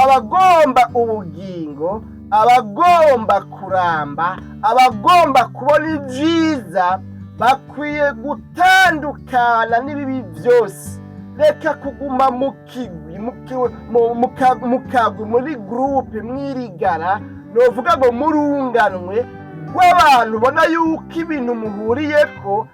Abagomba ubugingo, abagomba kuramba, abagomba kubona ibyiza bakwiye gutandukana n'ibibi byose. Reka kuguma mu kigwi, mu kagwi, muri groupe, mwirigara, novuga ngo murunganwe rw'abantu ubona yuko ibintu muhuriyeko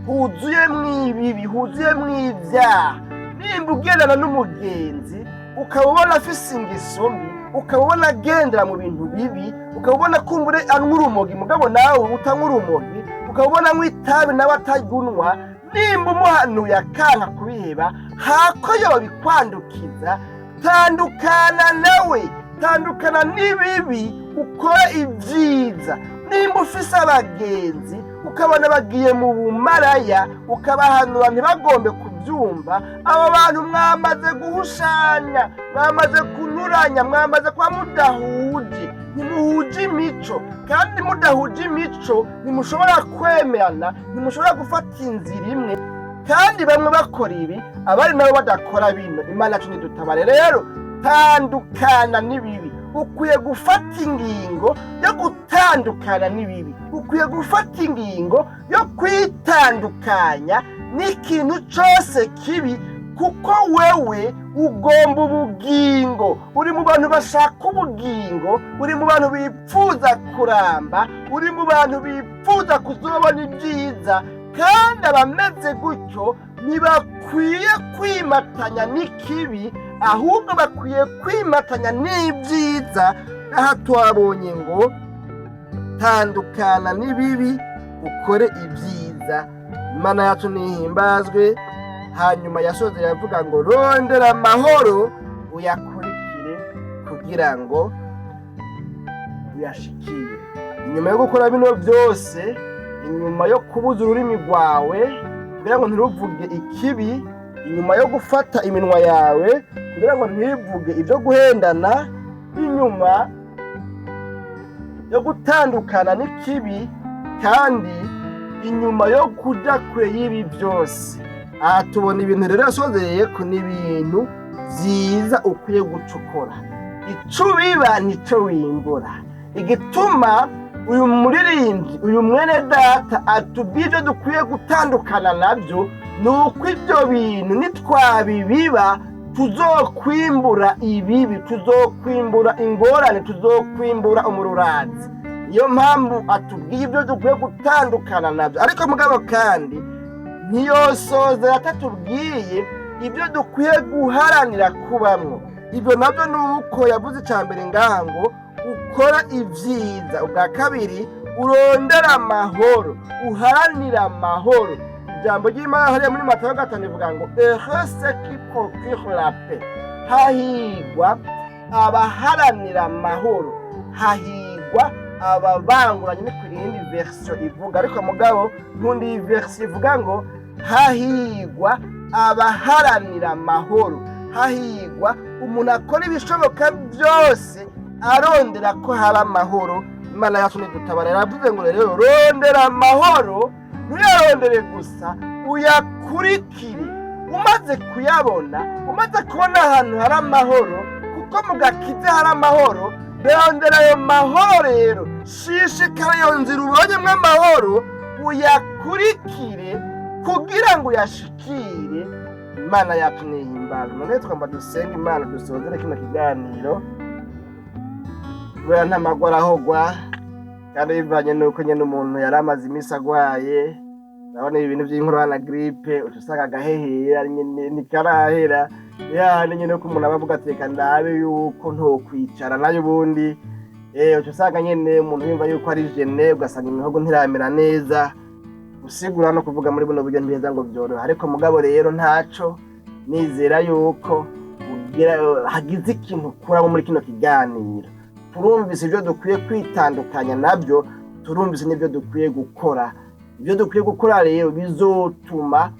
huzuyemwo ibibi, huzuyemwo ibyaha. Nimba ugendana n'umugenzi ukaba ubona afise ingeso mbi, ukaba ubona agendera mu bintu bibi, ukaba ubona kumbure anywa urumogi mugabo nawe utanywa urumogi, ukaba ubona anywa itabi nawe ataryunywa, nimba umuhanuye akanka kubiheba, hako yobikwandukiza, tandukana nawe, tandukana n'ibibi, ukore ibyiza. Nimba ufise abagenzi ukabona bagiye mu bumaraya, ukabahanura ntibagombe kubyumva, abo bantu mwamaze guhushanya, mwamaze kunyuranya, mwamaze kuba mudahuje, ntimuhuje imico. Kandi mudahuje imico ntimushobora kwemerana, ntimushobora gufata inzira imwe. Kandi bamwe bakora ibi, abandi nabo badakora bino. Imana yacu ntidutabare. Rero tandukana n'ibibi. Ukwiye gufata ingingo yo gutandukana n'ibibi, ukwiye gufata ingingo yo kwitandukanya n'ikintu cyose kibi, kuko wewe ugomba ubugingo. Uri mu bantu bashaka ubugingo, uri mu bantu bipfuza kuramba, uri mu bantu bipfuza kuzobona ibyiza. Kandi abameze gutyo ntibakwiye kwimatanya n'ikibi, ahubwo bakwiye kwimatanya n'ibyiza. Aha twabonye ngo tandukana n'ibibi, ukore ibyiza. Imana yacu nihimbazwe. Hanyuma yasoze yavuga ngo rondera amahoro uyakurikire kugira ngo uyashikire. Inyuma yo gukora bino byose, inyuma yo kubuza ururimi rwawe kugira ngo ntiruvuge ikibi, inyuma yo gufata iminwa yawe kugira ngo ntivuge ibyo guhendana, inyuma yo gutandukana n'ikibi, kandi inyuma yo kuja kure y'ibi byose, aha tubona ibintu rero yasozereye ko ni ibintu byiza ukwiye gucukura. Ico ubiba nico wimbura. Igituma uyu muririmbyi, uyu mwene data atubwiye ibyo dukwiye gutandukana nabyo, ni uko ibyo bintu nitwabibiba tuzokwimbura ibibi, tuzokwimbura ingorane, tuzokwimbura umururazi. Niyo mpamvu atubwiye ibyo dukwiye gutandukana nabyo. Ariko mugabo kandi ntiyosoza atatubwiye ibyo dukwiye guharanira kubamwo. Ibyo nabyo ni uko yavuze icya mbere ngaha ngo ukora ibyiza, ubwa kabiri urondera amahoro, uharanira amahoro. Ijambo ry'Imana hariya muri Matayo 5 rivuga ngo "Heureux ceux qui procurent la paix", hahigwa abaharanira amahoro, hahigwa ababanguranye. Ni ku yindi version ivuga, ariko mugabo nkundi iyi version ivuga ngo hahigwa abaharanira amahoro, hahigwa umuntu akora ibishoboka byose arondera ko haba amahoro. Imana yacu ntidutabara. Yaravuze ngo rero rondera amahoro, ntuyarondere gusa, uyakurikire. Umaze kuyabona, umaze kubona ahantu hari amahoro, kuko mu gakiza hari amahoro, rondera ayo mahoro. Rero shishikara iyo nzira ubonyemo amahoro, uyakurikire kugira ngo uyashikire. Imana yacu nihimbaza. None twamba dusenga Imana, dusozere kino kiganiro, kubera nta magwa arahogwa, kandi bivanye n'uko nyene umuntu yari amaze iminsi agwaye. Urabona ibi bintu vy'inkorora na grippe, uca usanga agahehera nyene ntikarahera. Yani nyene ko umuntu aba avuga ati reka ndabe yuko ntokwicara nayo ubundi, uca usanga nyene umuntu yumva yuko ari gêné, ugasanga imihogo ntiramera neza. Gusigura no kuvuga muri buno buryo ntibiheza ngo vyorohe. Ariko mugabo rero ntaco, nizera yuko ugira hagize ikintu ukuramo muri kino kiganiro. Turumvise ibyo dukwiye kwitandukanya nabyo, turumvise n'ibyo dukwiye gukora. Ibyo dukwiye gukora rero bizotuma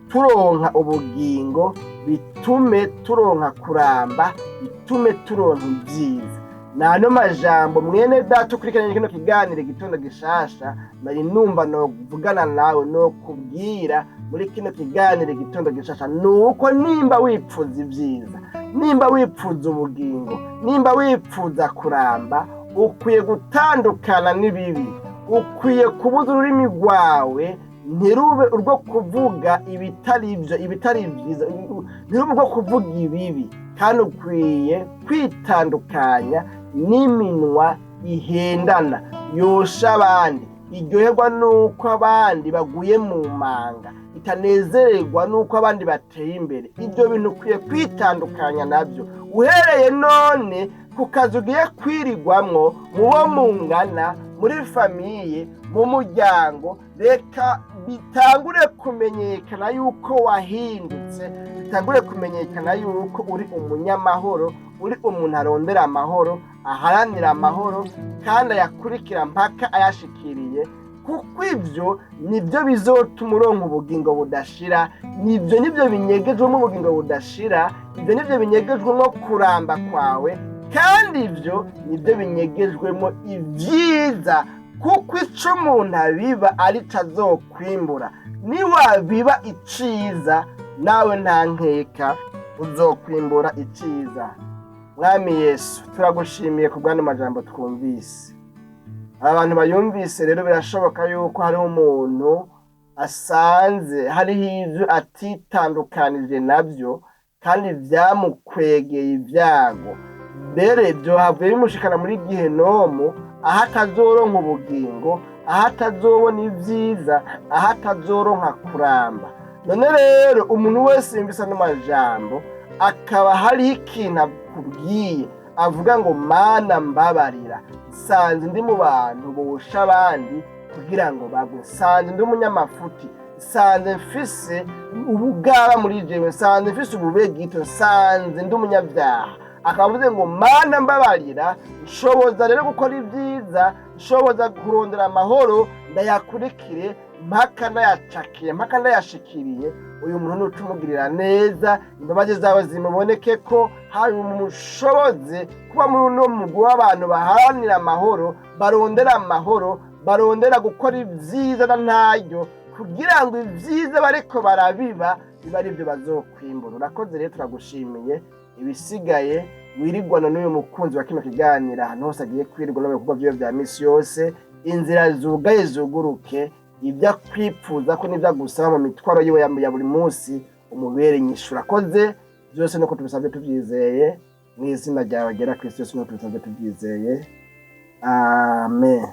turonka ubugingo, bitume turonka kuramba, bitume turonka ibyiza. Nano majambo, mwene data ukurikiranye kino kiganiro Igitondo Gishasha, nari numva novugana nawe, no kubwira. Muri kino kiganiro Igitondo Gishasha, ni uko nimba wipfuza ibyiza, nimba wipfuza ubugingo, nimba wipfuza kuramba, ukwiye gutandukana n'ibibi, ukwiye kubuza ururimi rwawe ntirube urwo kuvuga ibitari byo, ibitari byiza, ntirube urwo kuvuga ibibi, kandi ukwiye kwitandukanya n'iminwa ihendana, yosha abandi, iryoherwa n'uko abandi baguye mu manga, itanezererwa n'uko abandi bateye imbere. Ibyo bintu ukwiye kwitandukanya nabyo uhereye none ku kazi ugiye kwirigwamwo, mu bo mungana, muri famille, mu muryango. Reka bitangure kumenyekana yuko wahindutse, bitangure kumenyekana yuko uri umunyamahoro, uri umuntu arondera amahoro, aharanira amahoro kandi ayakurikira mpaka ayashikiriye, kuko ibyo nibyo bizotuma uronka ubugingo budashira. Nibyo nibyo binyegejwemo ubugingo budashira, ibyo nibyo binyegejwemo kuramba kwawe, kandi ibyo nibyo binyegejwemo ibyiza, kuko ico umuntu abiba arico azokwimbura. Niwabiba iciza, nawe nta nkeka uzokwimbura iciza. Mwami Yesu, turagushimiye ku bw'ano majambo twumvise. Aba bantu bayumvise rero, birashoboka yuko hariho umuntu asanze hariho ivyo atitandukanije nabyo kandi vyamukwegeye ibyago, mbere vyohavuye bimushikana muri gihenomu, aho atazoronka ubugingo, aho atazobona ibyiza, aho atazoronka kuramba. None rero umuntu wese yumvise ano majambo, akaba hariho ikintu akubwiye, avuga ngo: "Mana, mbabarira, nsanze ndi mu bantu bosha abandi kugira ngo bagwe, nsanze ndi umunyamafuti, nsanze mfise ubugaba muri jewe, nsanze mfise ububegito, nsanze ndi umunyabyaha," akaba avuze ngo: "Mana, mbabarira, nshoboza rero gukora ibyiza, nshoboza kurondera amahoro, ndayakurikire mpaka ndayacakiye, mpaka ndayashikiriye," uyu muntu nuca umugirira neza, imbabazi zawe zimuboneke ko, hanyuma umushoboze kuba muri uno mugwi w'abantu baharanira amahoro, barondera amahoro, barondera gukora ibyiza na ntaryo, kugira ngo ibyiza bariko barabiba biba ari byo bazokwimbura. Urakoze rero, turagushimiye. Ibisigaye wirigwana n'uyu mukunzi wa kino kiganiro ahantu hose agiye kwirirwa no mu bikorwa vyiwe vya misi yose. Inzira zugaye zuguruke, ibyo akwipfuza ko n'ibyo agusaba mu mitwaro yiwe ya buri munsi umubere inyishu. Urakoze. Byose nuko tubisabye tubyizeye mu izina ryawe ryera Kristo Yesu, nuko tubisabye tubyizeye, amen.